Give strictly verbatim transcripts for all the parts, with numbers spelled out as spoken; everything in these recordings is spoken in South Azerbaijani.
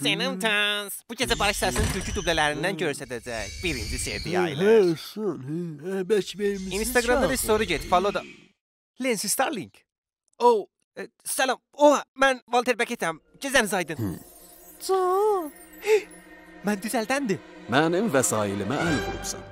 جانیم تانس. بو گئجه باریش سسی‌نین تورکی دوبله‌لریندن گؤرسده‌جک. بیرینجی سئویه آیلار. هه، سن، هه، هه، بلکه بئینیمیزی اینستاگرامدا دا چاخیر. استوری گئت، فالو دا. لنس استرلینگ. او، ائ، سلام. او، من والتر بکتم. گئجه‌نیز آیدین. هی. جان. من دوزلدندی. منیم وسایلیمه ال ووروبسان.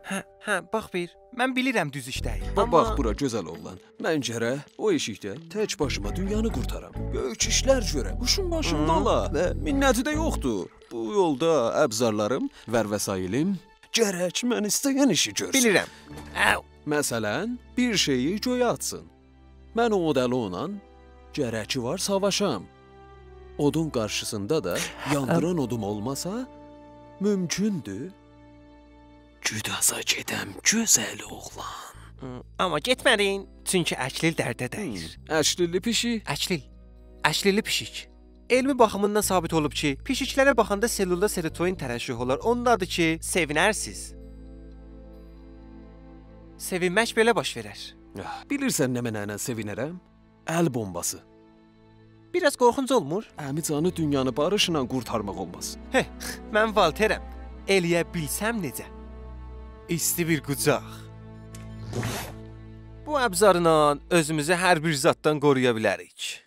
هه، هه، باخ بیر. من بیلیرم دوز ایش دئییل. با-، آمما باخ بورا، گؤزل اوغلان. من گرک او ائشیکده تک باشیما دونیانی قورتارام. بؤیوک ایشلر گؤرم. هوشوم باشیمدا هی. اولا. و منتی ده یوخدور. بو یولدا ابزارلاریم و وسایلیم گرک من ایسته‌ین ایشی گؤرسون. بیلیرم. او. مثلا، بیر شئیی گؤیه آتسین. من او مدلی اونان گرکی وار ساواشام. اودون قارشیسیندا دا یاندیران اودوم اولماسا، مومکوندور گودازا گئدم، گؤزل اوغلان. هی، آمما گئتمه‌دین، چونکی اکلیل درده دَییر. هی، اکلیللی پیشیک. اکلیل. اکلیللی پیشیک. علمی باخیمیندان ثابت اولوب کی، پیشیکلره باخاندا سلولدا سروتونین ترشح اولار. اونون آدی کی، سئوینرسیز. سئوینمک بئله باش وئرر. آه، بیلیرسن نمنه ایله سئوینرم؟ ال بومباسی. بیر آز قورخونج اولمور؟ عمی جانی دونیانی باریشلا قورتارماق اولماز. هه، من والترم. ائلیه بیلسم نئجه؟ ایستی بیر قوجاق. بو ابزارلا اؤزوموزو هر بیر زاددان قورویا بیلریک.